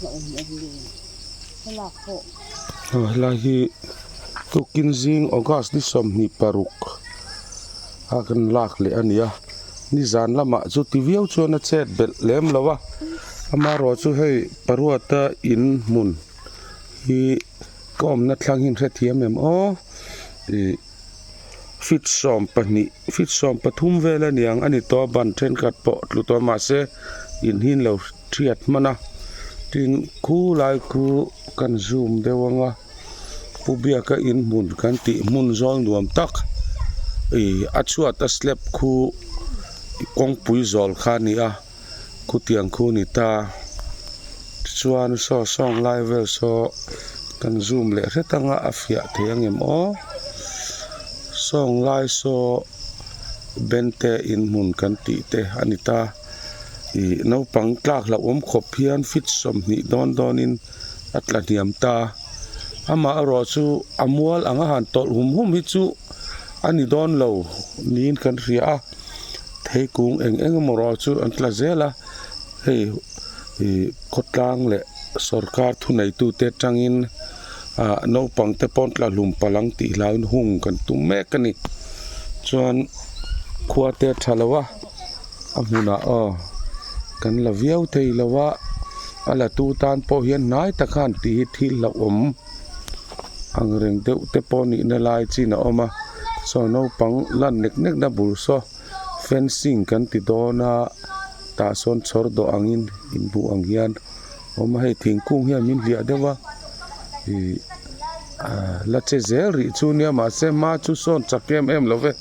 Aw helai hi tukin zing August ni 26 a kan lak leh a ni a nizan lamah chu ti viau chuan a chet belh lem lo a amaherawh chu hei paruata in hmun hi ka awmna thlang hi in hrethiam em aw ih feet 12 feet 13 vel a niang a ni tawh a ban thenkhat pawh tlu tawh mahse in hi an lo thiat hman a tin khu lai khu kan zoom deuh ang a pu biaka in hmun kan tih hmun zawl nuam tak ih a chhuat a slab khu kawngpui zawl kha a ni a khutiang khu a ni ta tichuan saw sawng lai vel saw kan zoom leh hret ang a a fiah thei ang em aw sawng lai saw bente in hmun kan tih te a ni ta. Ih naupang tlak hlauhawm khawp hian feet 20 dawn dawnin a tla hniam ta amaherawh chu a mual anga han tawlh hum hum hi chu a ni dawn lo niin kan hria a theikung eng eng emaw erawh chu an tla zel a hei ih khawtlang leh sawrkar thuneitute atangin ah naupang te pawh an tla hlum palh ang tih hlauhin hung kan tum mek a ni chuan khua te a tha lo a. A hmunah aw kan la viau thei lo a a la tu tan pawh hian hnai tak khan tih hi thil hlauhawm ang reng deuh te pawh nihna lai chin a awm a saw naupang lan nek nek na bul saw fencing kan ti dawn a tah sawn chhawr dawh angin inhmuh ang hian a awm a hei thingkung hian min hliah deuh a ih ah la che zel rih chu nia mahse hma chu sawn chak em em lo ve.